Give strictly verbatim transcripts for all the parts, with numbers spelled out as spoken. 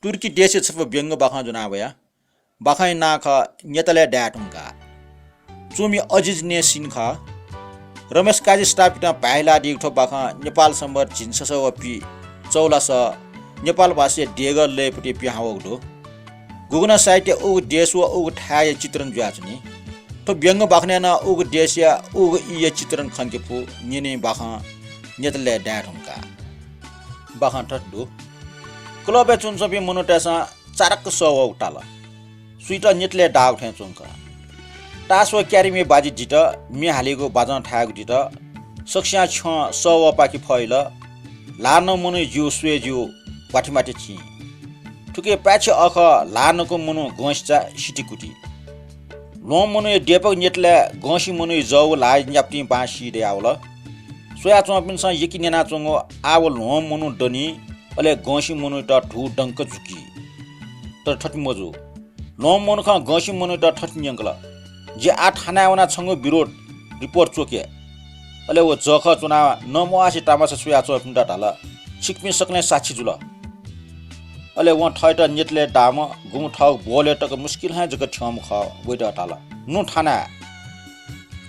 तुर्की देशय् छपु व्यंग्य बाखं ज्वना वया। बाखंया नां खः न्यतलय् दाये धुंकाः। च्वमि अजिज नेसिन खः। रमेश काजी स्थापितं भाय्‌लादीगु थ्व बाखं नेपाल संवत् झिंछसः व पि चौलासः नेपाल भाषाया देगः लय्‌पति पिहां वःगु दु। गुगुं साहित्यय् उगु देश व उगु थाय्‌या चित्रण जुयाच्वनी। थ्व व्यंग्य बाखनय् नं उगु देशया उगु ईया चित्रण खंके फु। न्यने बाखं न्यतलय् दाये धुंकाः। बाखं थथे दु। क्लबय् च्वनाच्वंपिं मनूतय्‌सं चारक्क सः वःगु ताल। सुइत न्यतलय् दाःगु थें च्वंक। तास व क्यारिमय् बाजी दित, म्ये हालीगु बाजं थायेगु दित, सकसियां छ्यं सः वःपाखे फइल। ल्हाः नं मनूया ज्यू, स्वये ज्यू, भ्वातिमाति चिं। थुकी पाय्‌छि अःखः ल्हाः नकूम्ह मनू गंसिचा सितिकुति। ल्वहंम्ह मनूया देपक न्यतलय् गंसिम्ह मनूया जः व ल्हाःया न्यापतिं बां सी दयावल। स्वयाच्वंपिन्सं यक्व न्यनाच्वंगु, आः व ल्वहंम्ह मनू दनि, अले गंसिम्ह मनूयात धू दंक जुकी। तर थथे मजू। ल्वहंम्ह मनुखं गंसिम्ह मनूयात थथे न्यंकल, "जि आः थानाय् वनाः छंगु विरुद्ध रिपोर्ट च्वके।" अले व जःखः च्वनाः नमवासे तामासा स्वयाच्वंपिन्त धाल, "छिकपिं सकलें साक्षी जुल।" अले वं थःत न्यतलय् दाःम्ह गुम्ह थःगु ब्वहलय् तक मुस्किलं हे जक थ्यंम्ह खः, वयात धाल, "नु थानाय्।"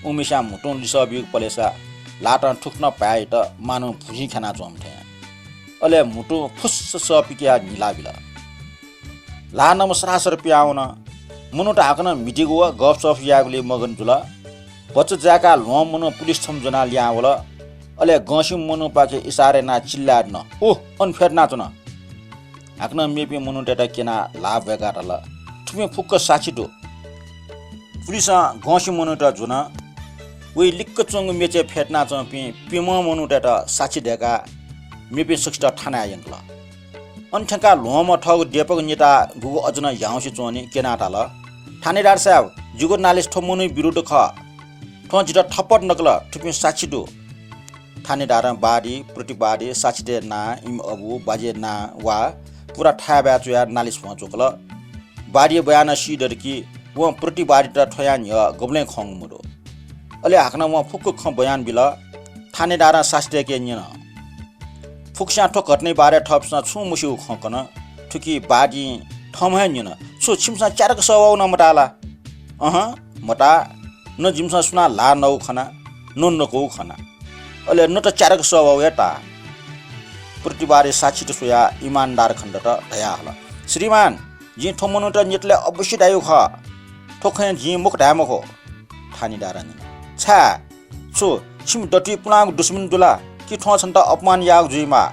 उमिस्यां म्हुतुं लिसः बीगु पलेसा ल्हातं थुकथं भाय्‌यात मानं भुजिं ख्यानाच्वंम्ह थें। अले म्हुतुं फुस्स सः पिकयाः न्हिला बिल। ल्हाः नम्ह सरासर पिहां वन। मनूत हाकनं म्हितीगु व गपसप यायेगुलिइ मगन जुल। भचा जाय्‌काः ल्वहंम्ह मनू पुलिस छम्ह ज्वनाः लिहां वल। अले गंसिम्ह मनूपाखे इसारा यानाः चिल्लाय् धुन, "ओ, अन फ्यतुनाच्वन।" हाकनं मेपिं मनूतय्‌त क्यनाः ल्हाः ब्वय्‌काः धाल, "थुपिं फुक्क साक्षी दु।" पुलिसं गंसिम्ह मनूत ज्वन। वइ लिक्क च्वंगु मेचय् फ्यतुनाच्वंपिं प्यम्ह मनूतय्‌त साक्षी दय्‌काः मेपिं सकसित थानाय् यंकल। अन थ्यंकाः ल्वहंम्ह थःगु देपक न्यताः गुगु अझ नं ह्याउँसे च्वंनि क्यनाः धाल, "थानेदार साहेब, जिगु नालिस थ्व मनूया विरुद्ध खः। थ्वं जितः थपत नकल, थुपिं साक्षी दु।" थानेदारं वादी, प्रतिवादी, साक्षीतय् नां, इमि अबु, बाज्या नां वा पुरा थाय्‌बाय् च्वयाः नालिस भ्वं च्वकल। वादीया बयानं सी दत कि वं प्रतिवादीत थ्वया न्ह्यः गबलें खंगु मदु। अले हाकनं वं फुक्क खँ बयान बिल। थानेदारं साक्षीतय्‌के न्यन, "फुक्कस्यां थ्व घटनाया बारे थःपिन्सं छुं मस्यूगु खँ कन।" थुकी वादीं थःम्हं हे न्यन, "छु छिमिसं च्यारक सः वःगु नं मताः ला?" "अहं, मताः। न जिमिसं सुनां ल्हाः नःगु खना, न नकूगु खना। अले न त च्यारक सः वःगु हे ताः।" प्रतिवादी साक्षीत स्वयाः इमानदार खण्डत धयाहल, "श्रीमान, जिं थ्व मनूत न्यतलय् अवश्य दाइगु खः। थ्व खँय् जिं मखु धाये मखु।" थानेदारं न्यन, "छाय्? छु छिमि दथुइ पुलांगु दुश्मनी दु ला कि थ्वं छन्त अपमान याःगु जुइमाः?"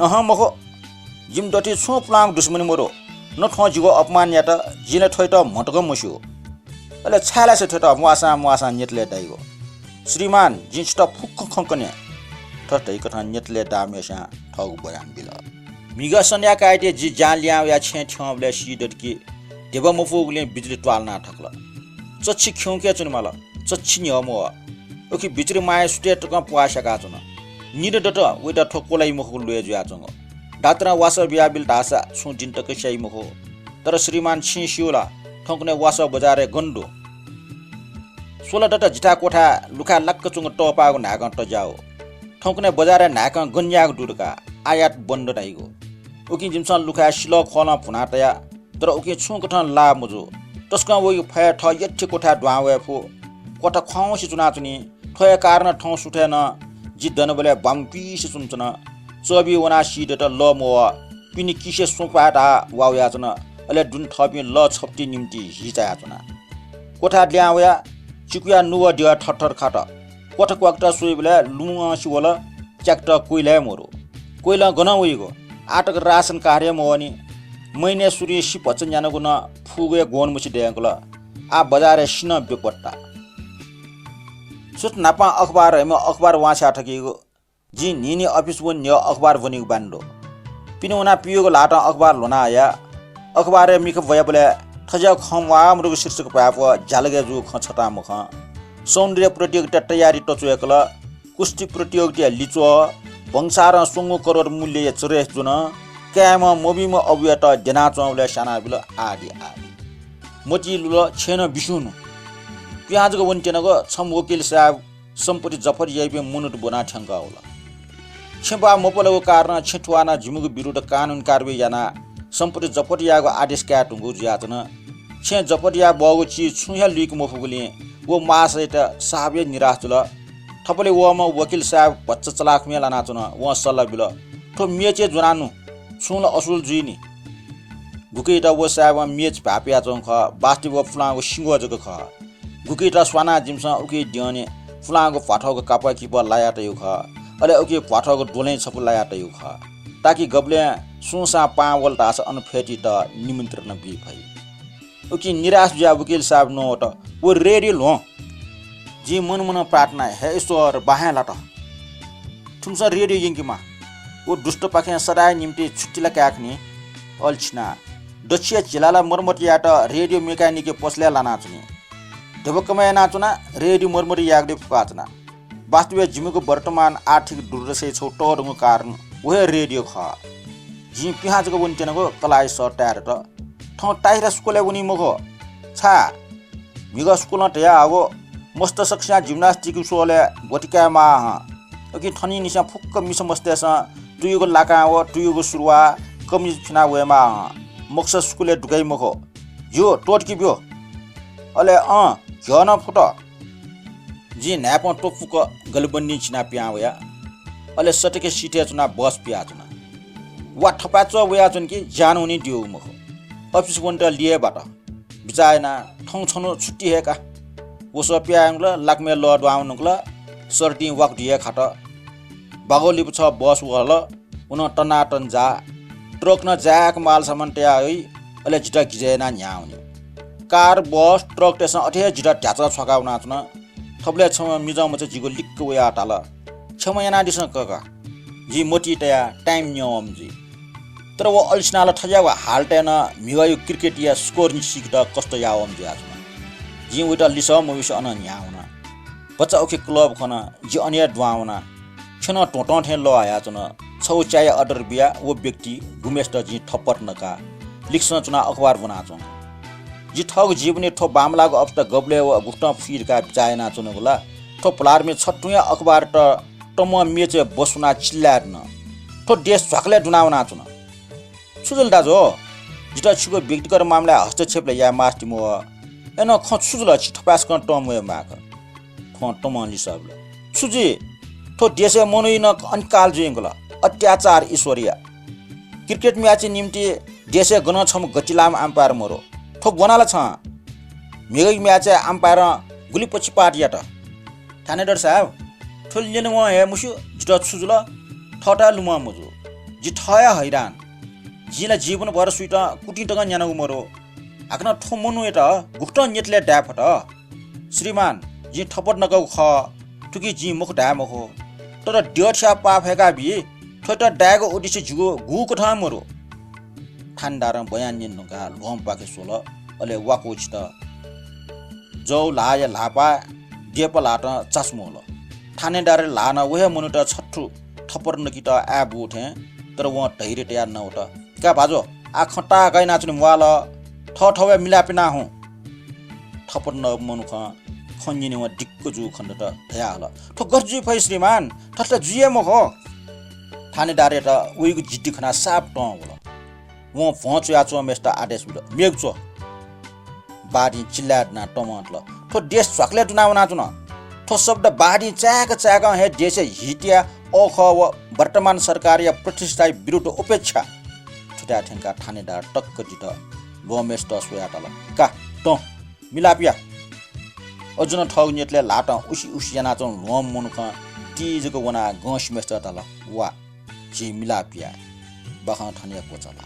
"अहं मखु, जिमि दथुइ छुं पुलांगु दुश्मनी मदु। न थ्वं जिगु अपमान यात, जिं ला थ्वयात म्ह तकं मस्यू। अले छाय् ला छ थ्वयात म्वाःसां म्वाःसां न्यतलय् दाइगु?" "श्रीमान, जिं छितः फुक्क खँ कने।" थथे धइकथं न्यतलय् दाःम्हय्‌स्यां थःगु बयान बिल। म्हिगः सन्ध्याकाःयात जि ज्यां लिहां वयाः छेँय् थ्यंबलय् सी दत कि धिबा मफुगुलिं बिजुली त्वालना थकल। चच्छि खिउँके च्वनेमाल, चच्छि न्ह्यः मवः। उखे बिजुली मांया सुथय् तकं प्वाः स्याकाच्वन। निदँ दत, वयात थ्व क्वलाइ मखुगु ल्वय् जुयाच्वंगु। डाक्टरं वासः बियाबिल धाःसा छुं दिं तक स्याइ मखु। तर श्रीमान, छिं स्यू ला, थौंकन्हय् वासः बजारय् गन दु? स्वल दत जिथाय् क्वथाय् लुखाय् लाक्क च्वंगु तःपाःगु न्हाय्कं तज्याःगु। थौंकन्हय् बजारय् न्हाय्कं गन याःगु दु धकाः आयात बन्द धाइगु। उकिं जिमिसं लुखाय् सिलः ख्वलं भुना तया, तर उकिं छुं कथं लाः मजू। तसकं वइगु फय् थः यःथें क्वथाय् दुहां वये फु। क्वथा ख्वाउँसे च्वनाच्वनी। थ्व हे कारणं थौं सुथय् नं जि दनेबलय् बाम्ह पिसे च्वनाच्वन। चःबि वनाः सी दत लः मवः। पिने किसे स्वपाय् धाः वा वयाच्वन। अले दुने थःपिं लः छप्तिइ निम्तिइ हि चायाच्वना। क्वथाय् लिहां वयाः चिकुया नुगः द्यः थरथर खात। क्वथा क्वाकत स्वइबलय् लुमंसि वल, च्याकत कोइला हे मरु। कोइलं गनं वइगु? आः तक रासन कार्ड हे मवःनि। महिनय् सुरुइ सि भचा न्यानागु नं फुगु हे ग्वन्हु मछि दयंकल। आः बजारय् सि नं बेपत्ता। सुथ न्हापां अखबार हइम्ह अखबार वांछ्वया थकीगु। जिं न्हिं न्हिं अफिस वने न्ह्यः अखबार ब्वनीगु बानी दु। पिने वनाः पिउगु ल्हातं अखबार ल्ह्वना हया। अखबारय् मिखा ब्वयाबलय् थज्याःगु खँ म्वाः मदुगु शीर्षक भाय्‌पु ज्यालगय् जूगु खँ छतां मखं। सौन्दर्य प्रतियोगिता तयारी तच्वय्‌कल। कुस्ती प्रतियोगिताया लिच्वः, भन्सारं स्वंगू करोड मूल्यया चुरेस ज्वन, काय्‌म्हं मबीम्ह अबुयात द्यनाच्वंबलय् स्यानाबिल आदि आदि। मतिइ लुल छेँनं बिस्युं नु। पिहां जक वनेत्यनागु छम्ह वकिल साहेब सम्पत्ति जफत याइपिं मनूत ब्वनाः थ्यंकः वल। छेँ बाः मपलगु कारणं छेँ थुवालं जिमिगु विरुद्ध कानुनी कारवाही यानाः सम्पत्ति जपत यायेगु आदेश काये धुंकूगु जुयाच्वन। छेँ जपत याये बहःगु चिज छुं हे लुइके मफुगुलिं व महाशयत साहब हे निराश जुल। थपलय् वःम्ह वकिल साहेब भचा चलाखुम्ह लानाच्वन। वं सल्लाह बिल, थ्व मेचय् ज्वनाः नु, छुं ला असुल जुइ नि। गुकियात व साहेबं मेच भाय् पियाच्वंगु खः, वास्तवय् व पुलांगु सिंग्वः जक खः। गुकियात स्वानाः जिमिसं उकी द्यःने पुलांगु भ्वाथःगु कापः किपः लाया तयागु खः, अले उकी भ्वाथःगु द्वलें छपु लाया तयागु खः, ताकि गबलें सुंसां पाहां वल धाःसा अन फ्यतुइत निमन्त्रणा बी फइ। उकी निराश जुयाः वकिल साहेब नवात, व रेडियो ल्ह्वँ। जिं मनमनं प्रार्थना, हे ईश्वर, बाहें लात। थुमिसं रेडियो यंकेमाः। व दुष्टपाखें सदांया निंतिं छुट्टी ला काये खनी। अले छिनाः दच्छिया झिलाला मर्मत यायेत रेडियो मेकानिकया पसलय् लानाच्वनी। धिबा कमय् यानाच्वना, रेडियो मर्मत यायेगु दे फुकाच्वना। वास्तवय् जिमिगु वर्तमान आर्थिक दुर्दशाया छगू तःधंगु कारण व हे रेडियो खः। जिं पिहां जक वनेत्यनागु कलाःया सः ताय् दत। थौं ताहिरा स्कूलय् वनी मखु। छाय्? म्हिगः स्कूलं धयाहःगु, मस्त सकसियां जिम्नास्टिक स्वलय् ब्वति कायेमाः हं। उकिं थनिंनिसें फुक्क मिसा मस्तय्सं तुयुगु लाकां व तुयुगु सुरुवाः कमिज फिना वयेमाः हं। मखुसा स्कूलय् दुकाइ मखु। ज्यू, त्वःतिके ब्यु। अले अँ, घ्यः नं फुत। जिं न्हाय्पं त्वपुक गलबन्दी चिनाः पिहां वया। अले सतके सिथय् च्वनाः बस पियाच्वना। वा थपाय् च्वः वयाच्वन कि ज्यान वनी द्यू मखु। अफिस वनेत लिहां बात। बिचाः यानाः थौं छन्हु छुट्टी हयेका। वसः पिहां वंकल, लाकमय् लः दुहां वंकल, सर्दिं वाकु दुहां खात। बागः लिपा छगू बस वहल, व नं तनातन जाः। ट्रक नं जाय्क मालसामान तयाः वइ, अले जितः गिजय् यानाः न्ह्याः वनी। कार, बस, ट्रकतय्सं अथे हे जितः ध्याचः छ्वाकाः वनाच्वन। थुबलय् छम्ह मिजंमचा जिगु लिक्क वयाः धाल, क्षमा यानादिसँ कका, जिं मतिइ तयाः टाइम न्यंवःम्ह जुइ। तर व अल्छिनाः ला थज्याःगु हालतय् नं म्हिगःया क्रिकेटया स्कोर निसें सीकेत कष्ट याःवःम्ह जुयाच्वन। जिं वयात लिसः मब्यूसे अनं न्ह्याः वना। भचा उखे क्लब खन, जि अन हे दुहां वना। छ्यलं ध्वंतं थें लः हयाच्वन। छगू चाया अर्डर बियाः व व्यक्ति गुम्हेसित जिं थपत नकाः लिक्सं च्वनाः अखबार ब्वनाच्वंगु। जि थःगु जीवनय् थ्व बांमलाःगु अवस्था गबलय् व गुकथं फुइ धकाः बिचाः यानाच्वनागु ला, थ्व भलादमि छथुया अखबारत तमं मेचय् बसुनाः चिल्लाय् दन। थ्व देश झ्वाकलय् दुना वनाच्वन। छु जुल दाजु? जितः छिगु व्यक्तिगत मामलाय् हस्तक्षेप ला याये मास्ति मवः। अय्नं खँ छु जुल, छि थपाय्सकं तं म्वये माःगु। थ्वं तमं लिसः बिल, छु जुइ? थ्व देशय् मनूया नं अनिकाल जुइ धुंकल। अत्याचार ईश्वरया। क्रिकेट म्याचया निंतिं देशय् गनं छम्ह गतिलाःम्ह अम्पायर मरु। थ्व ग्वना ला छं? म्हिगःया म्याचय् अम्पायरं गुलि पक्षपात यात। थानेदार साहेब, थ्व ल्यनेवं हे मस्यू जितः छु जुल, थःत लुमं मजू। जि थः हे हैरान। जिं ला जीवनभर सुइत कुतिं तकं न्यानागु मरु। हाकनं थ्व मनूयात गुकथं न्यतलय् दाये फत? श्रीमान, जिं थपत नकागु खः, थुकी जिं मखु धाये मखु। तर द्यःथियाः पाः फय्काबी, थ्वयात दायेगु उद्देश्य जिगु गुकथं मरु। थानेदारं बयान न्यने धुंकाः ल्वहंपाखे स्वल, अले वाकःछित जव ल्हाःया ल्हाःपाः देपा ल्हातं चासु मुल। थानेदारया ल्हातं व हे मनूत छथु थपत नकेत आय् बू थें, तर वं धैर्य तयाः नवात। का भाजु, आः खँ ताःहाकः यानाच्वने म्वाःल, थःथवय् मिलाप याना हुँ। थपत नःम्ह मनुखं खँ न्यनेवं दिक्क जूगु खनेदत धयाहल, थ्व गथे जुइ फइ श्रीमान? थथे जुइ हे मखु। थानेदारयात वइगु जिद्दी खनाः साप तं वल। वं भ्वं च्वयाच्वंम्हय्सित आदेश बिल, मेगु च्व। बादिं चिल्लाय् दनाः तमं धाल, थ्व देश झ्वाकलय् दुना वनाच्वन। थ्व शब्द बादिं चाय्क चाय्कं हे देशया हितया अःखः व वर्तमान सरकारया प्रतिष्ठाया विरुद्ध उपेक्षा। थुथाय् थ्यंकाः थानेदार टक्क दित। ल्वहंम्हय्सित स्वयाः धाल, का, तं, मिलाप या। अझ नं थःगु न्यतलय् ल्हातं उसि उसि यानाच्वंम्ह ल्वहंम्ह मनुखं ति जक वनाः गंसिम्हय्सित धाल, वा। झी मिलाप याये। बाखं थन हे क्वचाल।